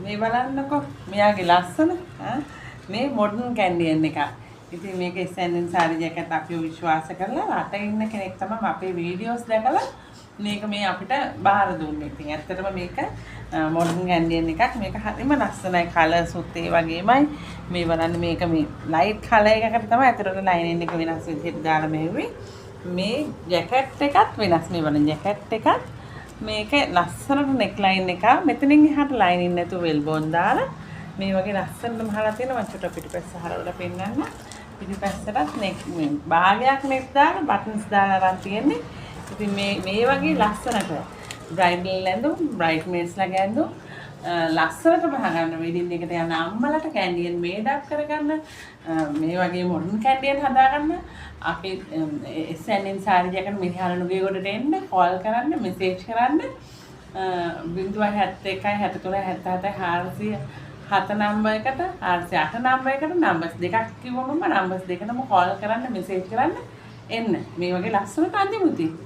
මේ බලන්නකෝ මෙයාගේ ලස්සන. මේ මොඩර්න් කැන්ඩියන් එකක්. ඉතින් මේක S&N sari jacket අපිව විශ්වාස කරලා රටේ ඉන්න කෙනෙක් තමයි අපේ වීඩියෝස් දැකලා මේක මේ අපිට බාර දුන්නේ. ඉතින් ඇත්තටම මේක මොඩර්න් කැන්ඩියන් එකක්. මේක හරිම ලස්සනයි. කලර්ස් උත් ඒ වගේමයි. මේ බලන්න මේක මේ ලයිට් කලර් එකකට තමයි ඇතුළට ලයිනින් එක වෙනස් විදිහට දාලා මෙව්වේ. මේ ජැකට් එකත් වෙනස්. මේ බලන්න ජැකට් එකත් මේක ලස්සනට නෙක් ලයින් එක මෙතනින් එහාට ලයිනින් නැතුව වෙල්බෝන් දාලා මේ වගේ ලස්සනට මහලා තියෙනවා. මං චුට්ටක් පිටිපස්ස හරවලා පෙන්නන්න. පිටිපස්සටත් නෙක් මේ භාගයක් නෙක් දාලා බටන්ස් දාලා අරන් තියෙන්නේ. ඉතින් මේ මේ වගේ ලස්සනට බ්‍රයිඩල් ඇඳුම්, බ්‍රයිඩ් මේඩ්ස්ලාගේ ඇඳුම් ලස්සනට මහගන්න, වෙඩින් එකට යන අම්මලට කැන්ඩියන් මේඩ් අප් කරගන්න, මේ වගේ මොඩර්න් කැන්ඩියන් හදාගන්න අපි S&N sari jacket මිරිහාන නුගේගොඩට එන්න, කෝල් කරන්න, මෙසේජ් කරන්න 071 63 77 407 නම්බර් එකට, 408 නම්බර් එකට. නම්බර්ස් දෙකක් කිව්වම නම්බර්ස් දෙකටම කෝල් කරන්න, මෙසේජ් කරන්න, එන්න. මේ වගේ ලස්සනට අඳිමු ඉතින්.